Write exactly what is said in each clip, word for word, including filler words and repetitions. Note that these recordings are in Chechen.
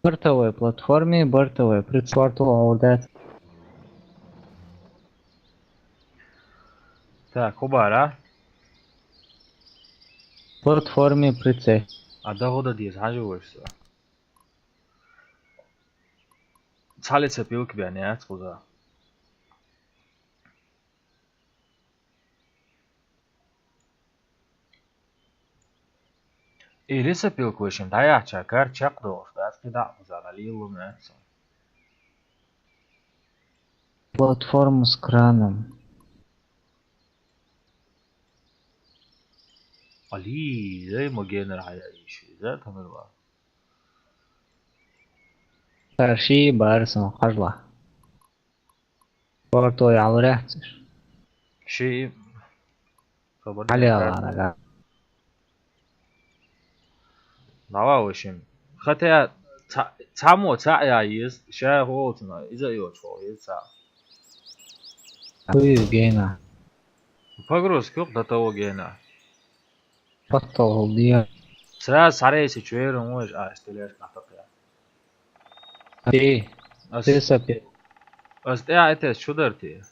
Бортовой платформе, бортовой прицел. Портал, да. Так, хӀу бара? Платформе прицел. А дагӀо да деза, хьажа вуш со. Цхьа лецапилка бен яц кхуза. И лесопилка вешин дӀаяхьча, кар чекхдолуш дац, кхидӀа а хӀуза леллур яц. Платформа с краном. Али, эй, ма генара хьаяа йиш, иза тамир ва. Цара ши бара сан хьажа. Порто ял ряхцаш. Ши. Собар Али дяка. Алана, да. Давай, в общем. Хотя, ца-, цамо, ца я есть, ща холодно, из-за её чего, есть ца. Хуй гена. Погрузка до того гена. Портал дия. Сразу сарейси чуэрун уж, а, стреляешь на топе. Ти, Ас, ти сапи. Ас тӀе а этес чу дар ти?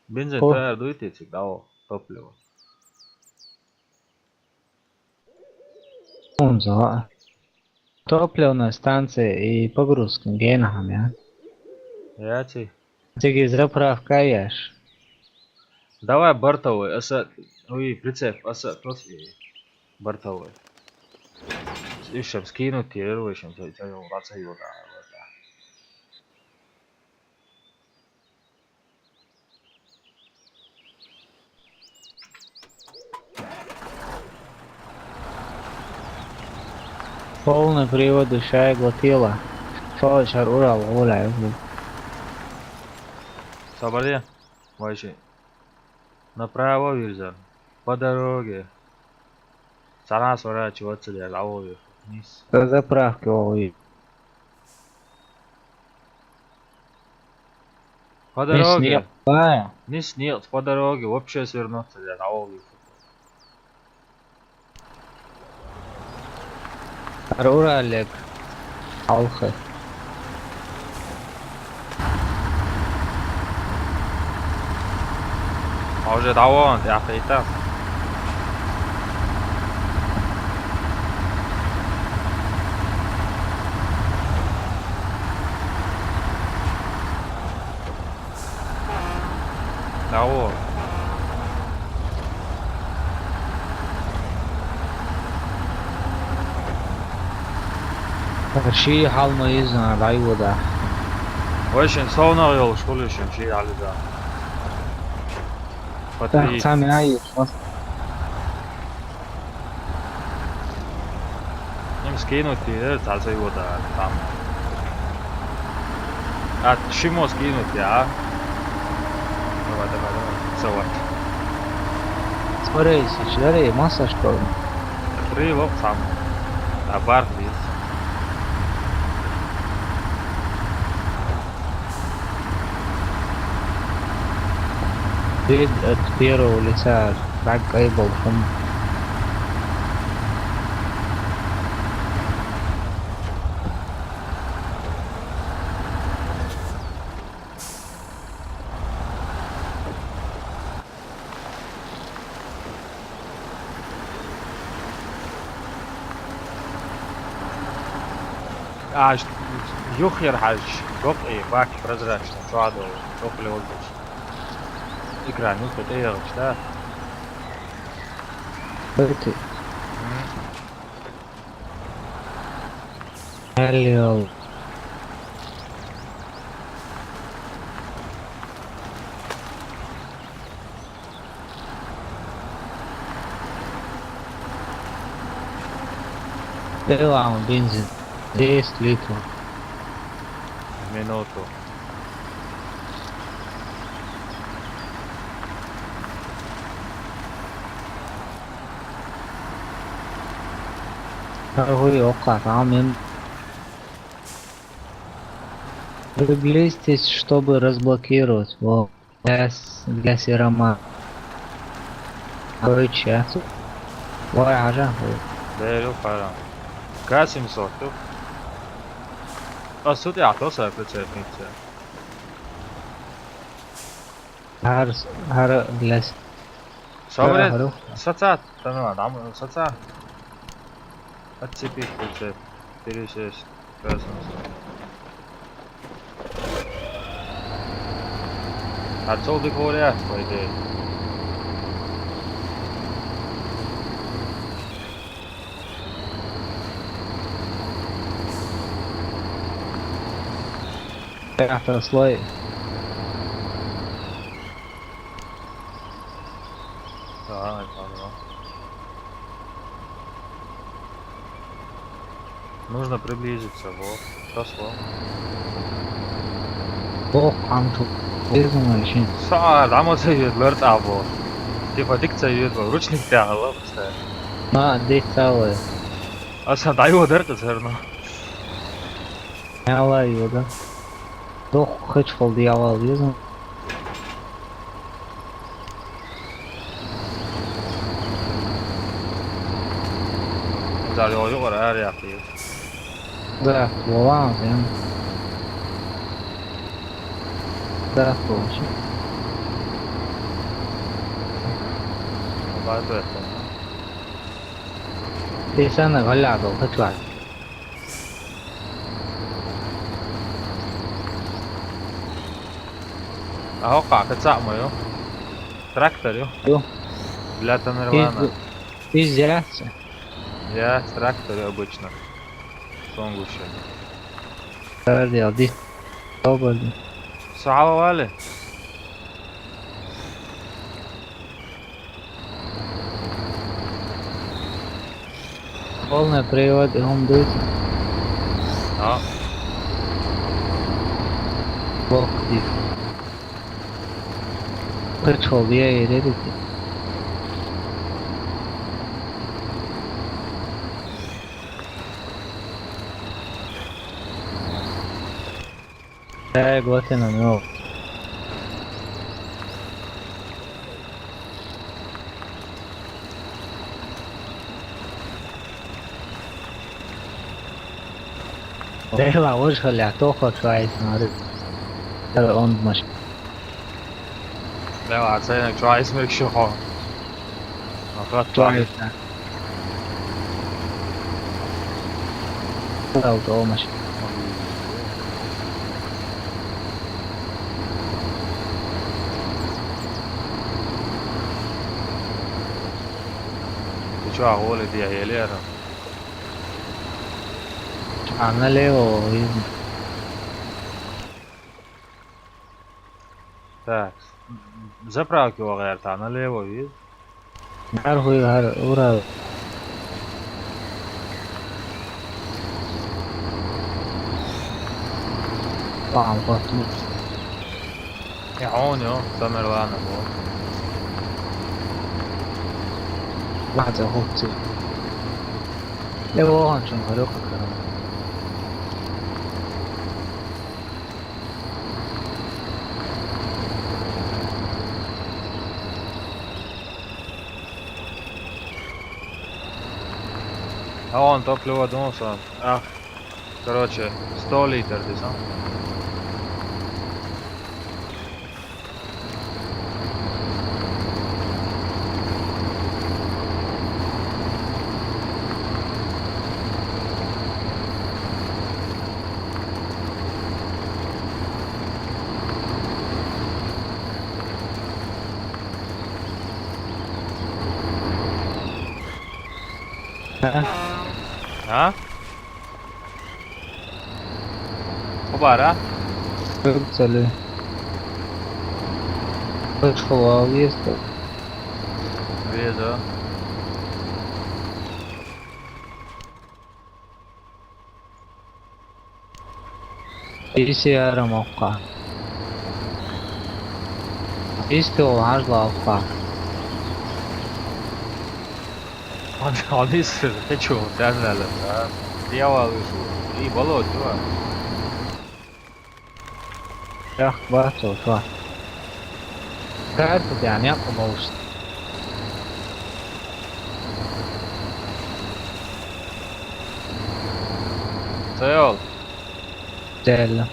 Бензин Хо. Таяр дуй ти цик, дало, топливо. Он за. Топливная станция и погрузка генахам, я? Я ти. Циги заправка яш. Давай бортовой, аса, уй, прицеп, аса, тос и бортовой. Ишем скинуть, ти, в общем, ца, ца, ца, ца, ца, ца. Полный привод души глотила. Шо шар Урал гуляю. Собаре, вайши. Направо вирзан. По дороге. Цара сворачиваться дер, а вове вниз. До заправки, вове. По дороге. Низ нет, по дороге вообще свернуться дер, а вове. Рура Олег. Алхы. А уже давон, я хейта. Давай. Ши хьалма изна дӀайода. Вай шин совнагӀ йолуш хуьлу шин ши хьализа. Патри. Цами ай. Им скинуть, э, цаца йода, там. А, шимо скинуть, а? Давай, давай, давай. Целовать. Смотри, сейчас, смотри, масса что ли? Три лоб сам. А бар здесь. Вид от первого лица так able from. А, ш-, юххера хьаьжча, бокъий, бак прозрачный, чӀогӀа долу, топливо луш. Экран юххе тӀеягӀаш, да? Окей. Мгм. Алло. Белый бензин. Десять литров. В минуту. Торгуй окъа, а мен Приблизьтесь, чтобы разблокировать. Во. Газ, газ и Рома. Короче, а? Вай, хьажа. Беру пара. Касим сорту. Ас цу тӀехь тосар прицепница. ХӀара, хӀара лес. Собрать. ХӀара. Сацат, тана, дам, саца. Отцепить прицеп. Пересесть. Красный. А цол дика вариант, по идее. Пятый слой. Да, это оно. Нужно приблизиться, вот. Прошло. Ох, амчу. Безумно очень. Са, дама ца юд лар табу. Типа дик ца юд, ручник тягала, просто. На, дик ца лар. Аса дайо дер, все равно. Яла юда. Дох, хыч холды яла безумно. Зар йо, йо, ар, ар, яхи. Да, вован, прям. Да, получи. Вай, то это. Ты сам на голяду, хочу. А хӀокхахь кхин цхьаъ ма ю. Трактор ю. Ю. Для Тамерлана. Из, из яц. Я, трактор ю обычно. Сон гуш ю. Радио, ди. Добрый. Со хьалавали? Полный привод, и он дуется. А? Бог див. Пришёл, я и ребята. Эй, Глотина, ну. Дела уж халя, то хо чуайс, смотри. Тара он маш. Дела, цена чуайс мекшо хо. Ахат чуайс. Дал домаш. Ты чё, а голый ты, я еле. А налево видно. Так. Заправки вагӀерта, налево виз. Нагахь хуй хӀара ура. Пам, пам. Я он, ё, Тамерлана, вот. Ладно, хлопцы. Я вон, чё, говорю, как. А он топливо думал, что... А, короче, сто литров, ты сам. А? А? Хабара? Цале. Пачхала везда. Везда. Иси яра мокка. Исто хажла окка. Хьан-, хьан исс хӀечу, тӀаьхьа лаьа, а? Дьявол, и болот, чува? Ях, бацо, чува. Карта тӀе некъ болуш. Цел. Дела.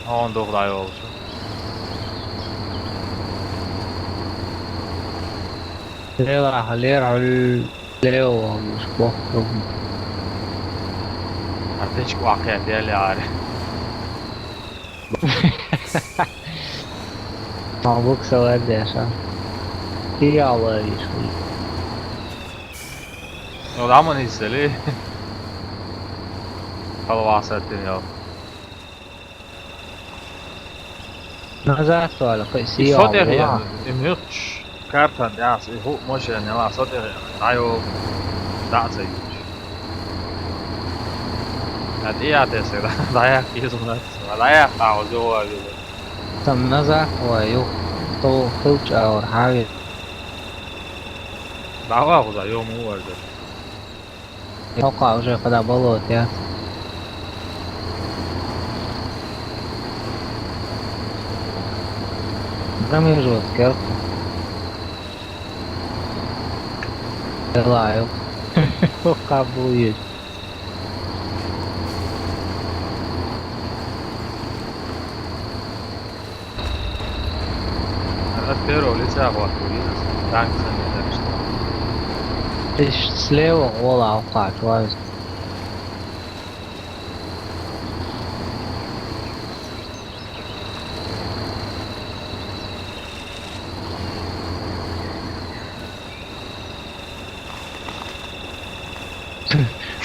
Хьуна духу дӀайолуш. Делахь лера хьуьллу лео валлуш бохург. Артечка вакхъя тӀе леара. Ма букса вардеш, а? Ти ялла виш хуй. Ну, да, ман иззали. Халваса тин ял. Назад вала, кхы И сиё сотер вала. Я, и мюрч. Картан тӀехь и хӀуъ машен яла со тӀе дӀайо, дӀа а ца йийцуш. Ткъа тӀе а тесира, дӀаяхка иза ма дац, дӀаяхка а хьуза вагӀа. Сан назад вай юха, тхо хилча а вара хьавира. ДӀаваха хьуза, йо, ма варза. Хьокъа уже кхидӀа болото яц. Замежот керта. Делаю. Хьокъа буйиш. От первого лица охватывает, видишь? Танк заметил, что. Ты ж слева, ола, алкаш, ваз.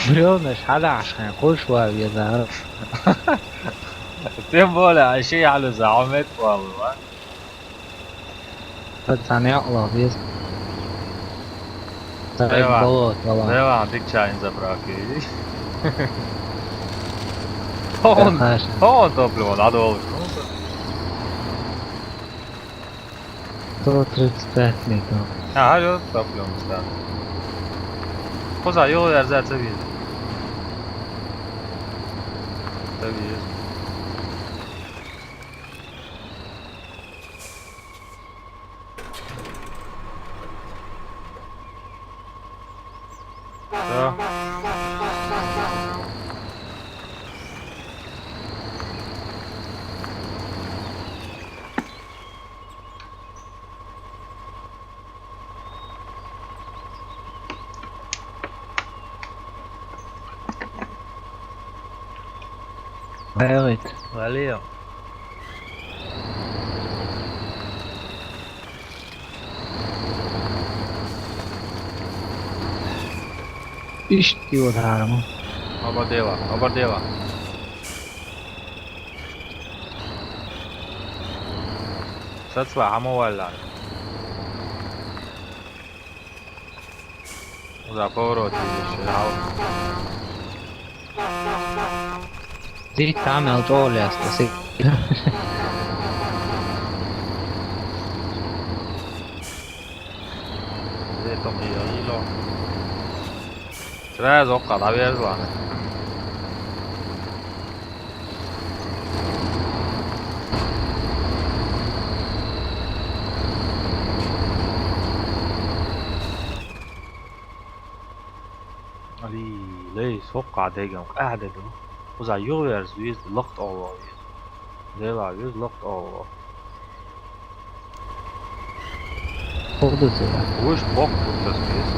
Бревнаш хьадахьаш хьайн кхуш ван везара. Тем более, а ши хьалуза, хьо мет валла, ва? Ца цхьа некъ ло веза. Ца Дела, болот вала. Дела, дикача ин заправка. Тон, Тахаш. Тон топливо надо. Сто тридцать пять литров. Ага, всё, топливо стало. Кхуза юхаверза ца веза. Ца веза. Всё. Берет, Валер. Иштта йода хьарам. Обордела, обордела. Сацла хьама валла. Уза поворот йиш ял. Зит тамел чӀогӀа лаьцна, си. Зетом йо, йило. Сразу оккха дӀаверзлана. Али, лей, соккха дегам, къаьхьа дегам. Уза юхаверза веза, лакха тӀе веза. Дела веза, лакха тӀе. Куда ты? Вуш бок куда спис.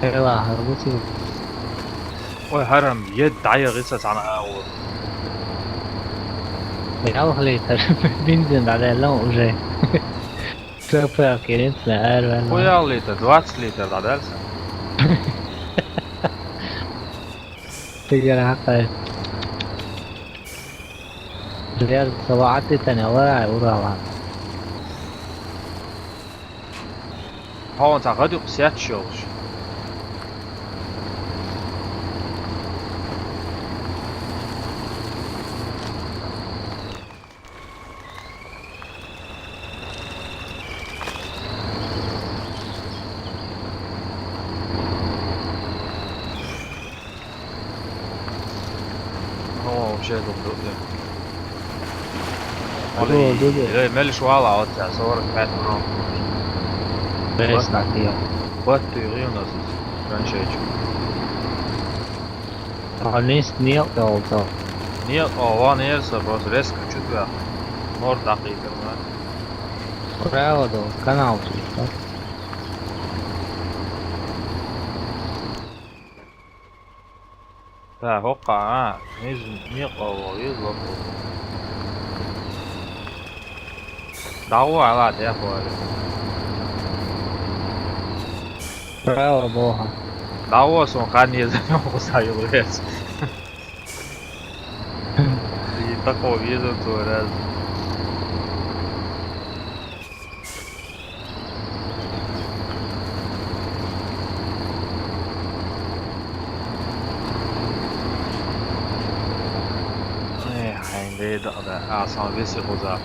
Хила, хӀара бу цига? Ой, хӀара-м е дӀаяхиса цхьана агӀор. Ялх литр бензин дӀадаьлла уже. Ц П килинца араваьлла. Кхо ялх литр, двадцать литр дӀадаьлла сан. Тигара хьакхай. Дерг салаӀат дитане вара, урала. Хьо цхьа гӀадюкъ сетташ йолуш. Шесть ду. Али, ду, ду. Эй, мел швала оця сорок пять урон. Жесть, нахуй. Батту юринас. Раньше. А не снял, то, то. Нет, о, вон ерса, просто резко чуть вверх. Морд нахуй, да. Правда, канал чуть, да? Та, хокка, а, не з-, не кого, из лопу. Дагу ала, де хвали. Право Бога. Дагу сон хан не за него саюлец. И такого вижу, то раз. Эй, хай, да, да, а, сам весь их уза.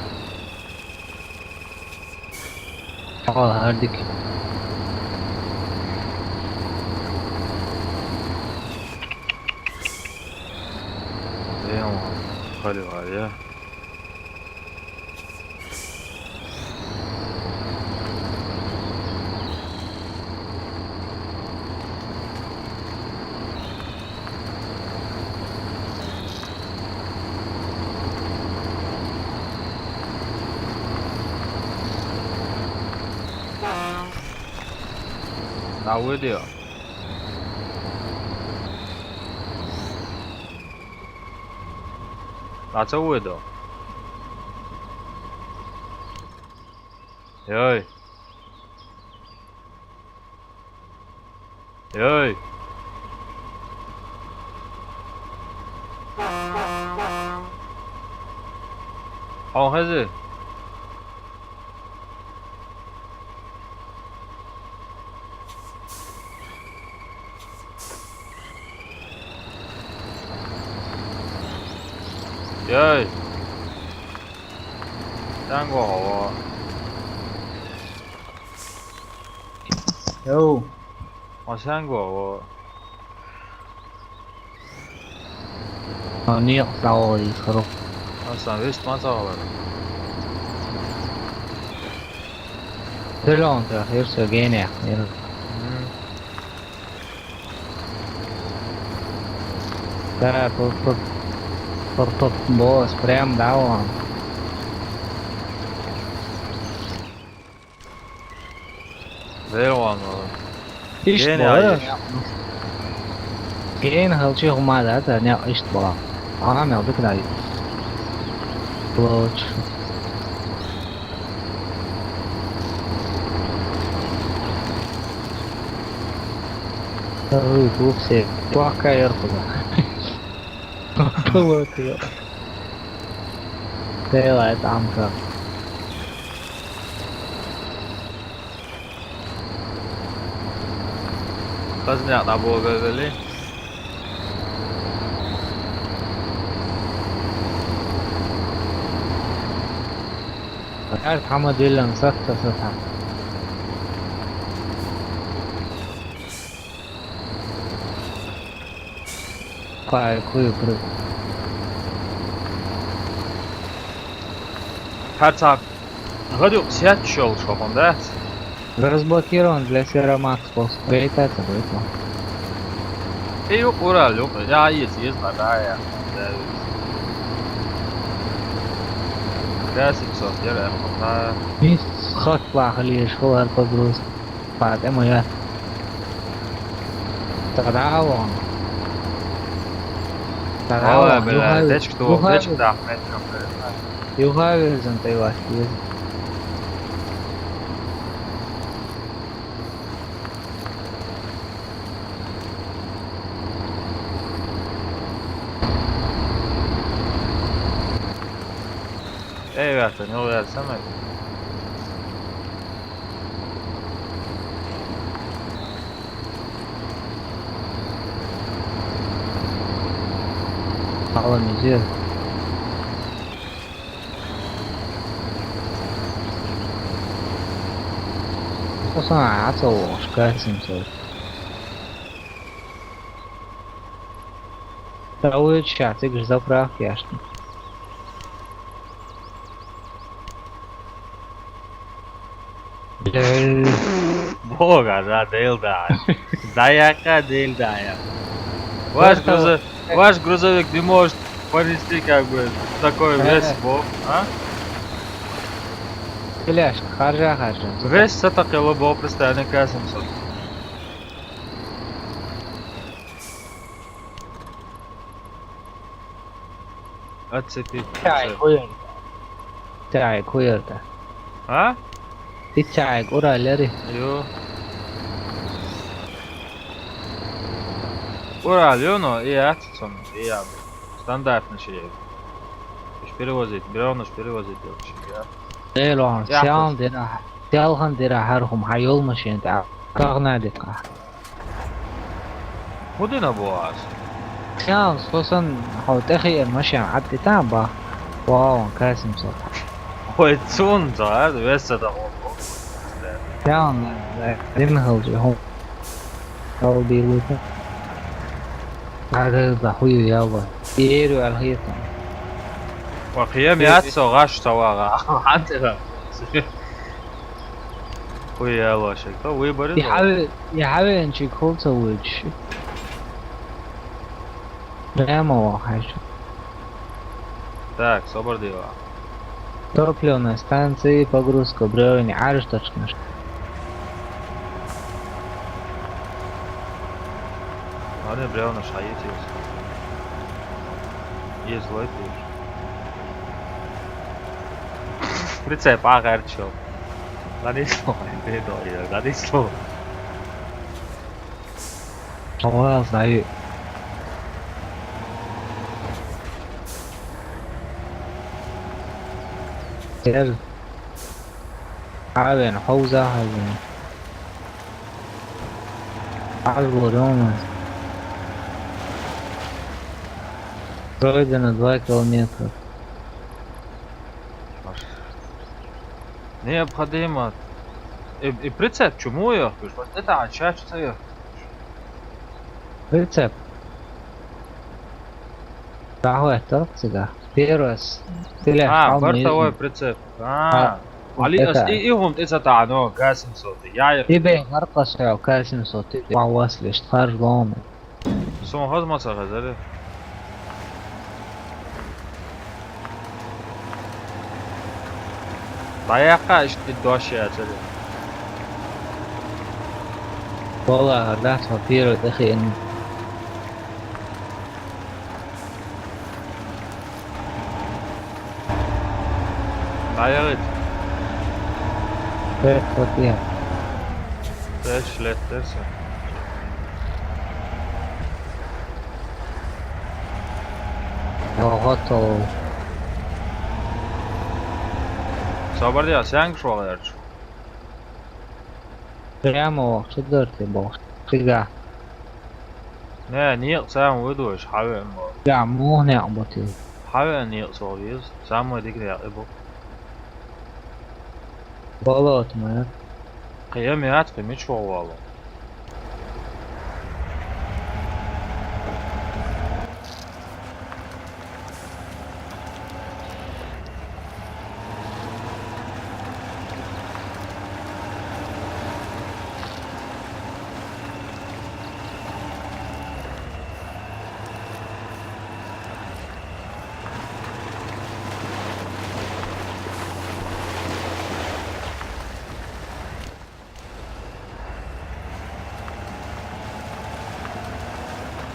Хавал, Хардик. Эй, он, хали, а, я. Now with you. That's a widow. Йой. Йой. Хонхези. Йой. Сангу хава. Йоу. Ма сангу хава. А, нет, того и хорош. Асан весь ма цагалар. Триллион-то, и всё, гения. Мгм. Да, тут, тут, тут, тут босс, прям, да, вон. Зеро ван вала. Ишт Гени бола, айыш. Гени халчи хума да, та, не, ишт бола. Ана мел дик дай. Блоч. Вторую клуб все. Плохая эрпа. Плохая. Целая тамка. Хазня да бо везели. Ар тама делен сатта сата. Пай, куй, куй. Хар цаг. Гадюк, сядь, щёл, шо он, да? Разблокирован для Серомакс пост. Вейта, это выпал. Эй, ёк, ура, лёк. Я есть, есть, да, да, я. Да, есть. Да, семьсот, я, я, да. Есть, хак плахали, школа подгруз. Патэ моя. Тадавон. Ой, тадавон. Бля, юхай, течк ту, юхай, течк да, метром, бля. Юхай везен, ты вахтиз. Эй, ребята, не уверен, самый. Алан, иди. Асан, ацо, шкасим сой. Ца вуьйцу ша цигара заправка яшна. Дел. Бога, да, Дел, да. Да, яка Дел, да, я. Ваш Просто грузо-, ваш грузовик не может понести, как бы, такой Э. вес, бо-, а? Коляска, харжа, харжа. Вес са такой ло бо, представь, не касаемся. Отцепить. Чай, куйер. Чай, куйер да. А? И чай, уралери. Ё. Урал, ё, но и отцом, и я. Стандартный шею. Уж перевозить, бревна уж перевозить, делаешь, я. Элон, Я сян хус. Дира, сялхан дира хархум, хайол машин да. Тагна дика. ХӀун дина бу ас? Сан, сосан, хьо тӀехиъар машен Ӏадда тан бах. Вау, Касим сот. Хой цун зар, веса да хо. Сан, дин халжи, хо. Хал бирвита. Ага, да хуй яла. Иру алхита. Ва киям яц со гаш тавага. Хантера. Хуй яла шек. То выборы. Я хаве, я хаве анчи колца вуч. Прямо вахаш. Так, собор дела. Топливная станция, погрузка бревен, арыш точно. Ладно, бревна шаеть есть. Есть лайт есть. Прицеп, а, горчил. Надо слово, надо слово. Ой, знаю. Тер. Авен, ховза хавен. Аз бурём. Пройдено два километра. Необходимо. И, и прицеп чему я? Вот это а чё, что я? Прицеп. Дагьвай тӀаккха цига. Первый с-, стреляешь, А, там бортовой и- прицеп. А. А, Али это ас и, и хум тӀе ца таӀано, Касим соти. Я, я. И бе гьаркъа сел Касим соти. Ва вас лишт харжлону. Сон хаз ма ца хазаре. Даяхха ишти дош я царе. Вала, да, ца первый тӀехиъна. ДӀаягӀит. Пес, вот я. Пес леттерса. Ого, то. Собар диа, сянг шугӀа ярчу. Прямо четвёртый бокс. Фига. Не, некъ царна вуй дойш, хьавеан бо. Я, мух некъ бу ти. Хьавеан некъ цо веза, самый дика некъ и бу. Болот ма. Кхи я мят, кхи мича вогӀу вало.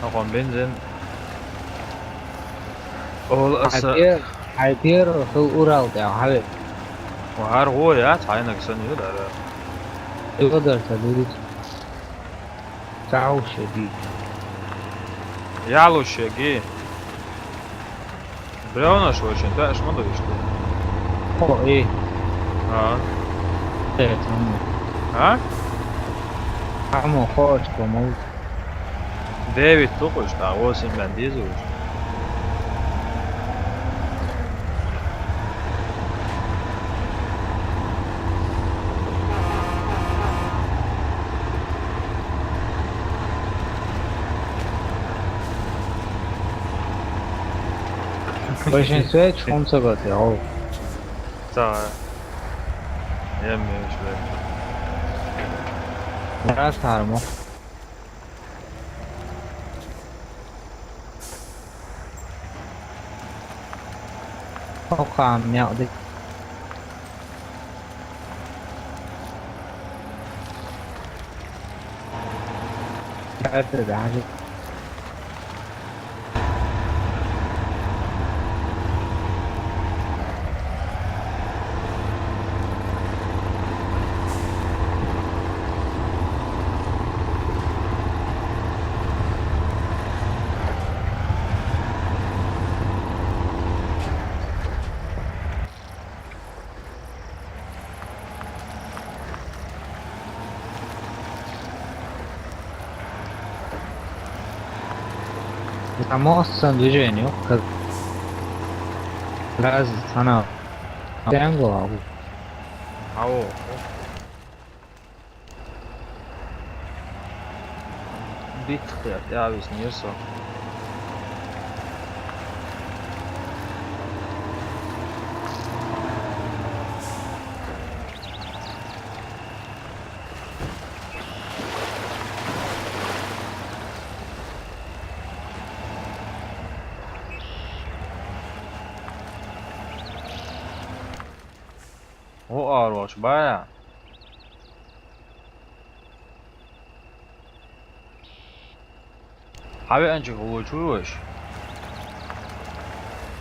Ахуан бензин. Ол аса. Хайпер, хайпер, хӀу Урал тӀе хьаве. Ва гьар гӀо я, цхьайнаг санна ю дара. Ю дар ца дирит. Цаушеги. Ялушеги. Бревнаш вочун, да, аш ма дойшта. О, и. А. Э, там. А? Амо, хоч, кому. Девять тукуш, а восемь бен дизуш. Вай шин свет шунца гот, яу. Ца. Я имею в виду. Раз тармо. Окам, я. Hadi daha. Там остановился движение, как раз она. Тянгу. Ау. Битхъя, я виснирсо. О, арваш бая. Хьавеанчи хӀу вуй чу вуш?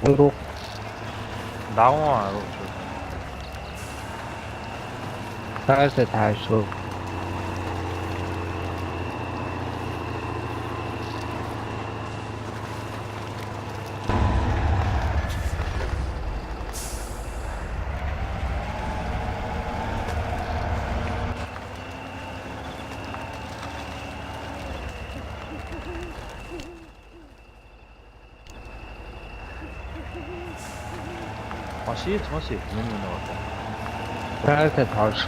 Рух. Дагъун рух чу. Таьрсе таьрсу. Машин, машин, не минута. Таьрсе таьрсу.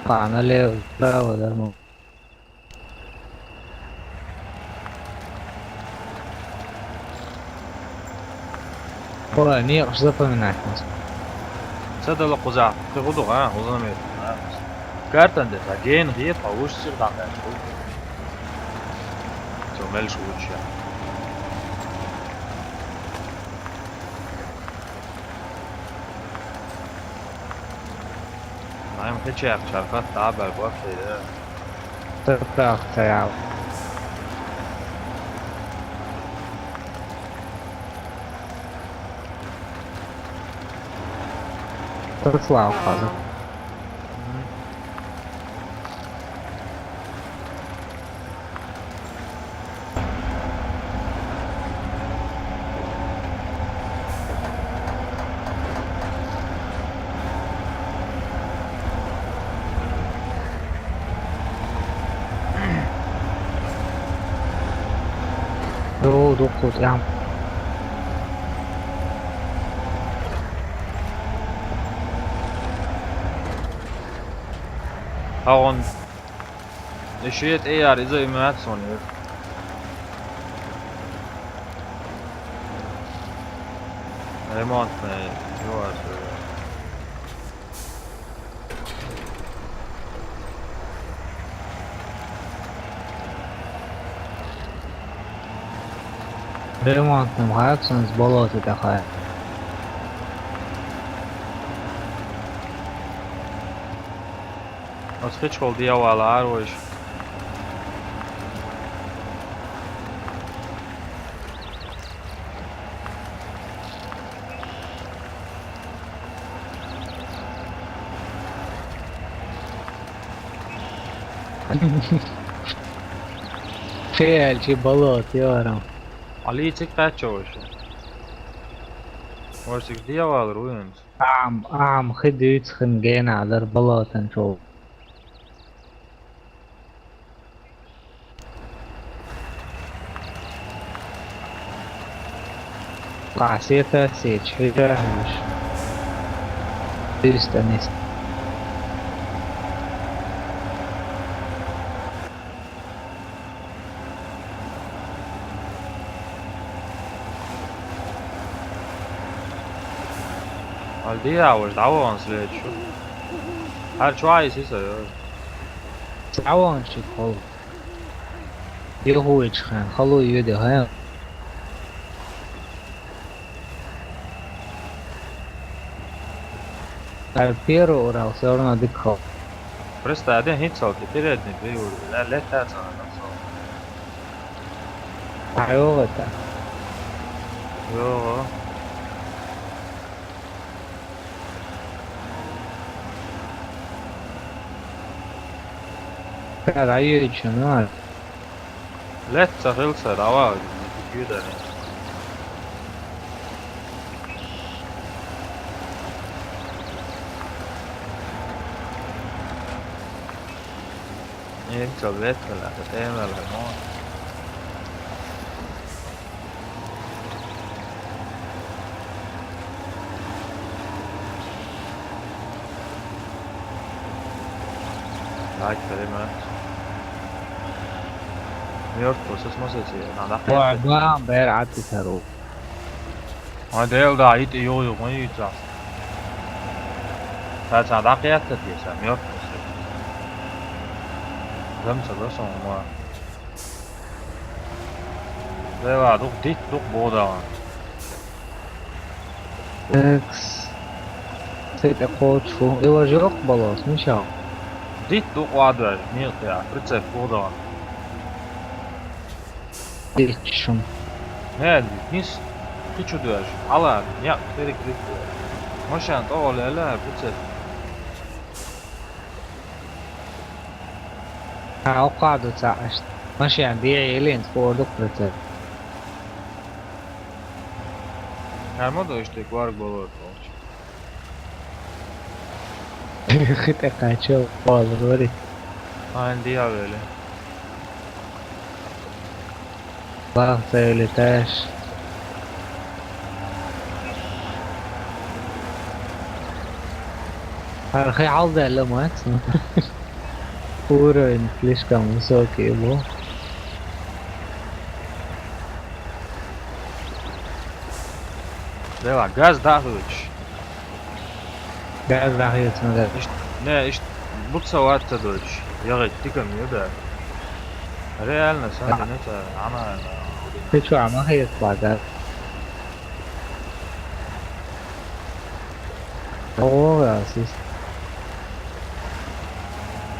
Погнали вправо, да, ну. Ой, мне уж запоминать надо. Ца дала кхузахь, кхы гӀу ду, а, хӀуза мет, а. Картан де, а, ген гӀе, а, уж сир дахьа, а, шу. Цо мел шу уча. Наим хӀечи яхча, хатта а бер бахъе, э. Тапрах таяв. Тапрах хаза. Ду, ду, кхузахь. Агъун. И шиъ тӀе яр, иза и муьтӀ сон ю. Ремонтный, ю ас. Ремонтный, хьаьцанца болота тӀехь. Ас хӀечхула дегӀавала ара вайша. Феалчи болота яра. Али цик кхаччалаш. Ваш цик дегӀавалар ву хӀинца? Ам, ам, хи дуьйцу хин гена дар болотан чу. Кхасета сечхьира хӀуш. Дуьйста нис. Али дӀаваханаш лечу. ХӀара чу Ӏайса йиса йо. ДӀаваханаш хала. Юхуйчхан, хало йоьде хьан. ХӀара первый Урал всё равно дика хала. Просто один хӀинцалки передний бейур, ле-, летаца надо. ХьайогӀа тӀа. ЙогӀу. Кара йоьчу, ну, а. Лет ца хилса, давай, не пикида. Ин ца ветхала, ца тӀемала, мо. Ай, калима. Мёртвый, сос мосоци, надо. Ва, бам, бер атитару. Ма дел да, ит ю ю ма ю ца. Ца ца да кьятта ти са мёртвый. Зам ца да сон ма. Дела дук дит дук бода. Экс. Сеть кочу. Ила жок балос, ничего. Дит дук ладвер, мир я, прицеп бода. Ичун. Не, нис, кичу дуаш. Ала, я, перекрит. Машан то оле ала, буцет. А, окаду цааш. Машан, ди, элин, спордук, буцет. Нормально, что ты кварк болот. Хитӏе къачал къалгъури. Айн диавели. Бахтали таш. Архи алда ла Макс. Уровень слишком высокий был. Давай, газ дахуч. Газ дахуч, надо. Ишт, не, ишт, бутса ватта дочь. Я говорю, ты ко мне, да. Реально, сам не это, она, она. Ты чё, она хает плакать? О, ассист.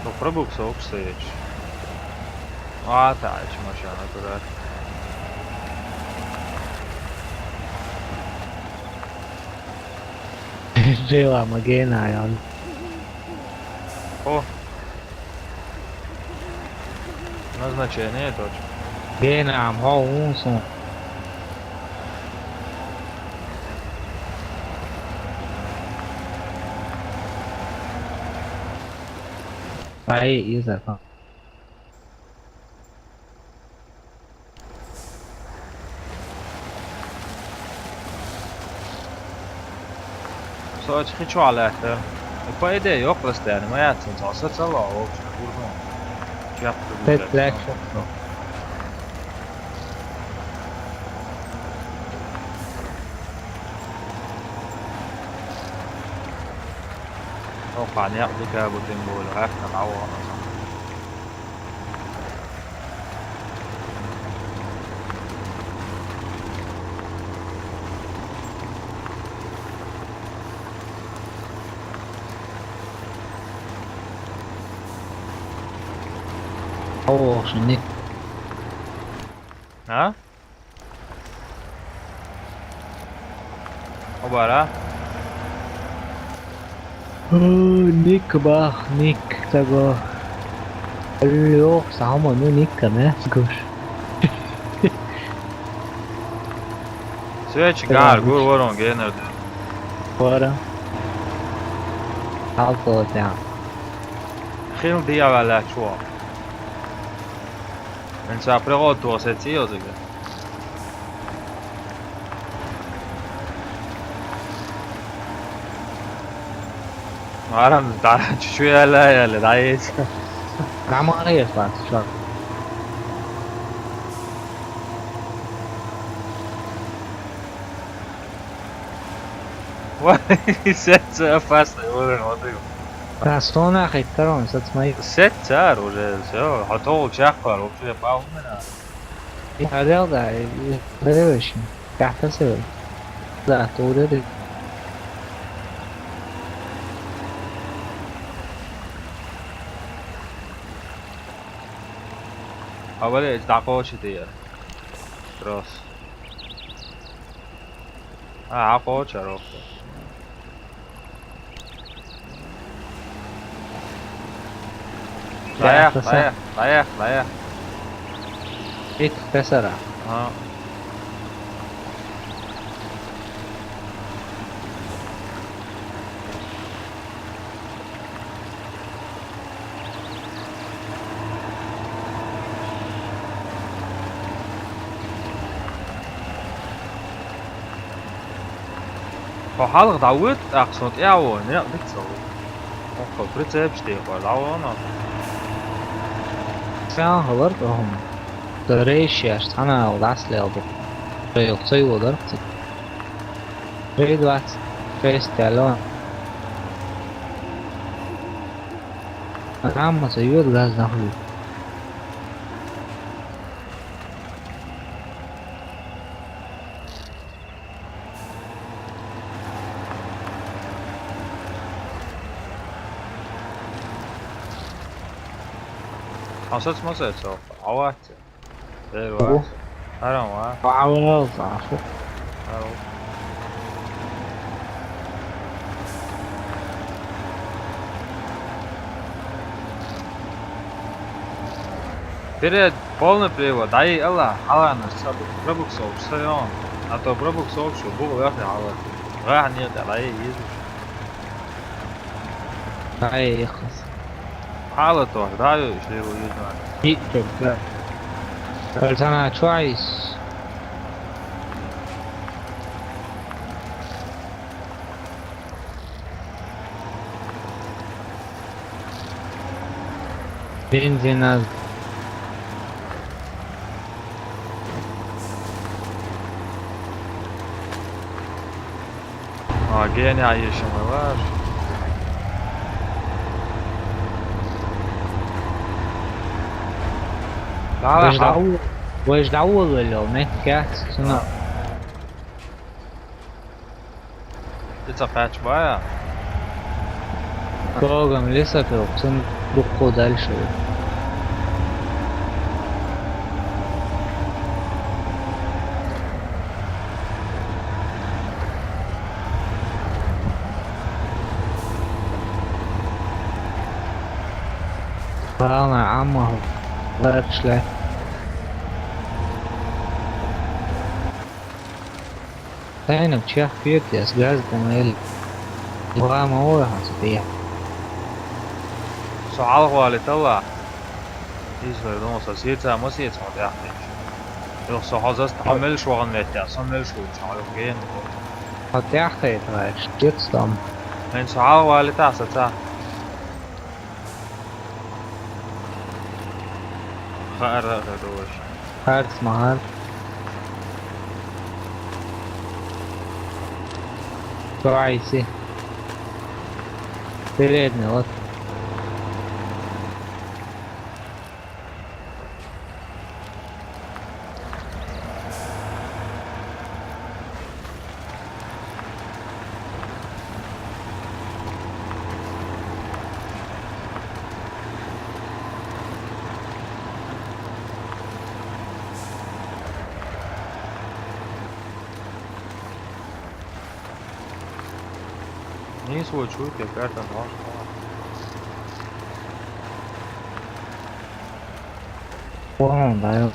Ну, пробук соук стоит. А, та, чё машина, куда? Жила магена, я. О. Назначение точно. Гена, ам, хо, ун, сун. Ай, юзер, ха. Со ачхи чуалаьхта. По идее, ёкъ расстояние, ма яцсан, цо са ца вао, вообще, гурну. Чехъ Пять лет, что? Окъан якъ дика бутин бола, гьахьтан гьавана. О, шуни. А? Обара. О, Ник бах, Ник таго. Лёх, сама, ну, Ник, конечно, гуш. Свечи гар, гур ворон генер. Вара. Алто тя. Хил диавала чуа. Эн са приготовился циозига. Арам да, чуть-чуть яла, яла, да, есть. Нормально есть, Макс, чё? Вай, сецца опасный уровень, вот и. Та сона хиттарон, сац май. Сецца уже, всё, готово, чахпар, вообще полный. И орел, да, и, и деревья. Кахта се. Да, то ударит. А вале, это такого четыре. Трос. А, а коча робко. Даяр, даяр, даяр, даяр. Ит тесара. А. Хьо хьалха дӀавоьдуш ахча, сон тӀаьхьо, некъ дика ца ву. Окко, прицепаш тӀехула дӀавоно. Цхьаьна хилар тӀехула. Ца рейс шаьш, цхьана ал дӀасалел ду. Шайх ца йодар цига. Три двадцать шесть алло. Амма ца йода газ нахуй. Хьо сац ма сац, хьо вац. Эр вац. Аран ва. Хьо авал зафу. Ау. Перед полный привод, ай, Алла, хьаланаш ца пробуксовш, ца йон. А то пробуксовш, бу вахне хьала. Гах нет, ай, изи. Ай, яхас. Хьала то, да, ю, ишли ру, ю, да. Итчо, да. Альтана Чуайс. Бензин аз. А, гене а ешим вар. Да, веш да. Дав-, веш давуллал, не? Кяц, сына. Ца кхаьчбая? Богом лесопёк, цун дуккхо дальше. Главное, амма ларчле. Тайнам чех пиртес газдан эл. Лама ора хасбия. Со хьалхвали талла. Из вер дон со сеца, ма сеца, хьо тӀаьхьа. Юх со хьо заст, хьо мелш вагӀан веття, со мелш ву, хьо юх ген. Хьо тӀаьхьа тӀаьхьа, шкет стам. Мен со хьалхвали та, со ца. Хара хадош. Харц мар. Прайси. Передний, вот. Нийсвочу те картан ваш. Вон, да.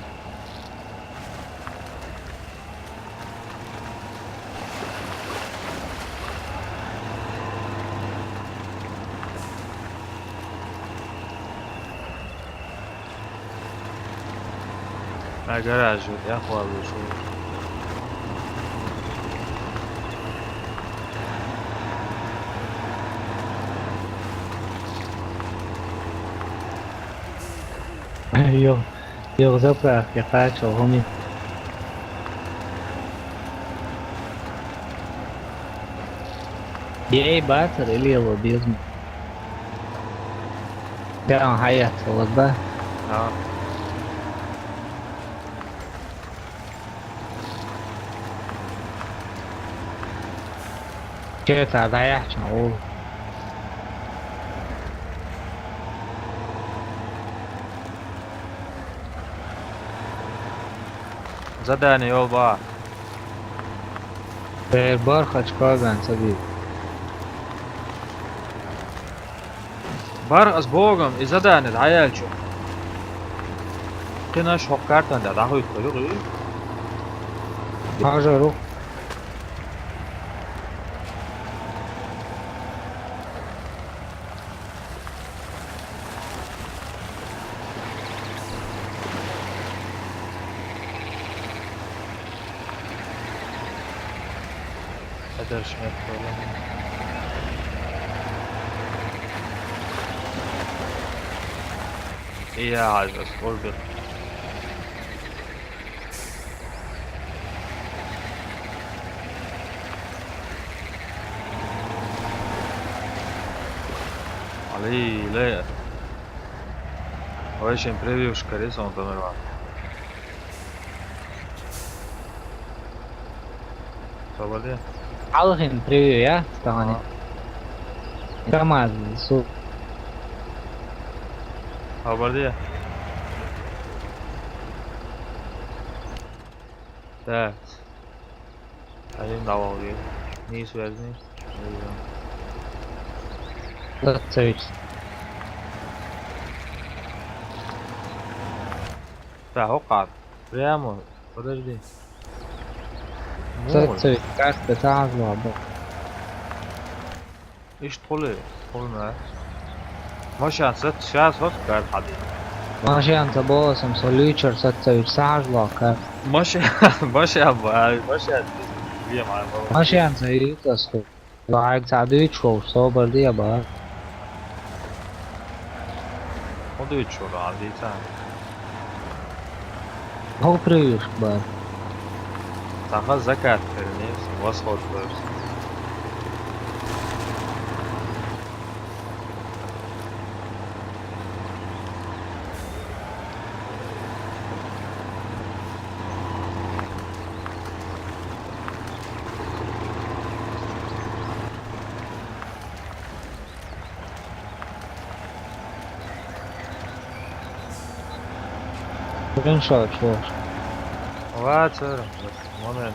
А гараж вот я хвалу шо. Йо, йо, заправки качал, гуми. Ей, бацар, или его бездна. Прям хаят, вот, да? А. Чё это, да я чё, о. Задание, ёлба. Э, бархач каган саби. Бар аз богам, и задание даял чё. Кынаш хоккартан да, да хуй куру. Хажару. Подальше от колонны. Я, Альберт, Ольберт. Алей, ле. Вай шин превьюшка рисован тамерлан. Собаде? Алхин превью, я? Стагани. А. Тамаз, су. Собаде? Да. Один давал, блин. Низ верни. Сацевич. Да, окап. Прямо. Подожди. Сацевич, карта сразу, або. Ишт хуле, хулна. Машан сат, сейчас вот кар хади. Машан са босам, со лючер сацевич, сажло кар. Машан, машан, ба, машан. Машан са ютас ху. Вайг са дуч ху, собар диа ба. Ху дуч ху, а, дица. Ху прыжк ба. Таха закат перенес, восход бэвс. Блин, шо, чё? Ва, цер, момент,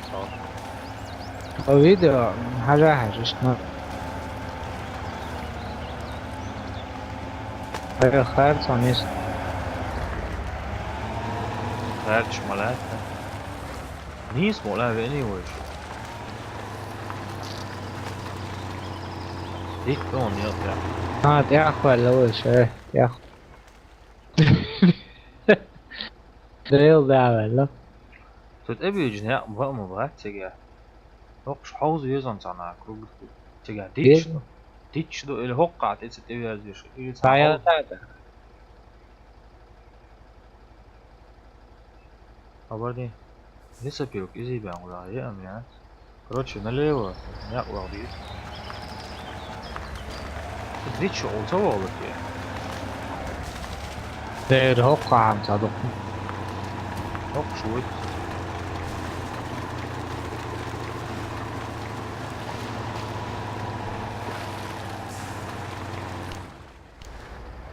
а. Видео, хажа, хажа, что? Ай, харц, он есть. Харч, малята. Низ мола вени войш. Ик он, я, я. А, ты ахвал, войш, э, я. Дрел давай, да? Тут эбиуджин я, ба, ма, ба, тега. Окш хауз везон цана, круг. Тега, дич. Везон. Дич до, или хоккат, эцет эверзиш, или ца. Баятата. Абарди. Лесопилк, изи бян, ула, е, ам, я. Короче, налево. Я, ула, ди. Дич, олца, ула, ди. Дер хоккам, садок. Хок, шуй.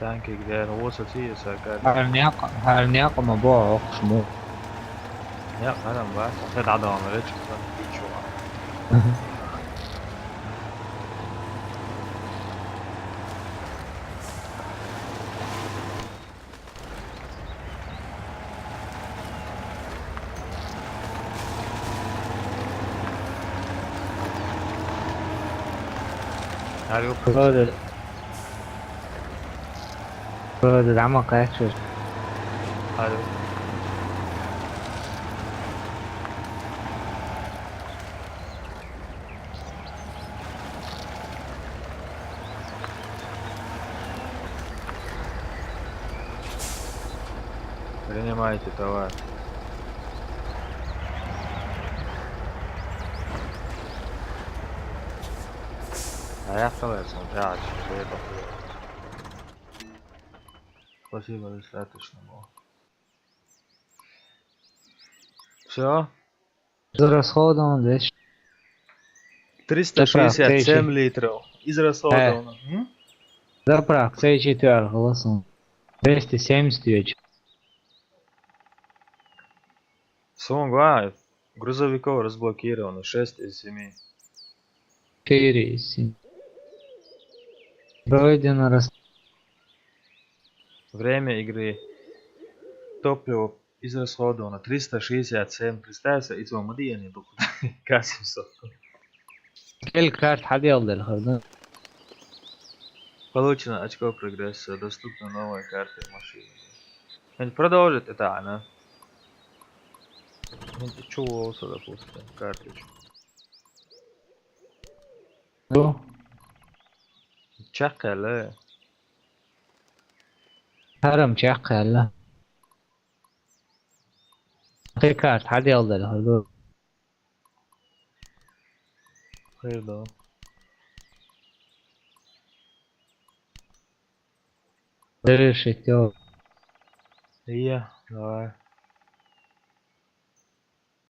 Танки где? Ну, вот, смотри, сакар. Хар някъ-, хар някъ ма бо, ох, шму. Някъ, хар ма бо. Сакар да, да, ма речи, сан, бичу. Алло. Brother. Brother, I'm okay, actually. Алло. Принимайте товар. Поехали, смотря, что это. Спасибо, достаточно было. Все? Израсходовано двести. Триста шестьдесят семь литров. Израсходовано. М? Заправка, це четвер голосом. Двести семьдесят вечер. Самое главное, грузовиков разблокировано шесть из семи. Четыре из семи. Пройдено раз. Время игры. Топливо израсходовано триста шестьдесят семь. Представь себе, и цього модіяні доход. Касимсо. Кел карт хаділ дел хаділ. Получено очко прогресса. Доступна новая карта машины. Надо продолжить это, она. Ну, ты чего, допустим, карточку? Ну, чакхала. Харам чакхала. Ты карт хаділ дел хаділ. Хайда. Решить его. Иә, давай.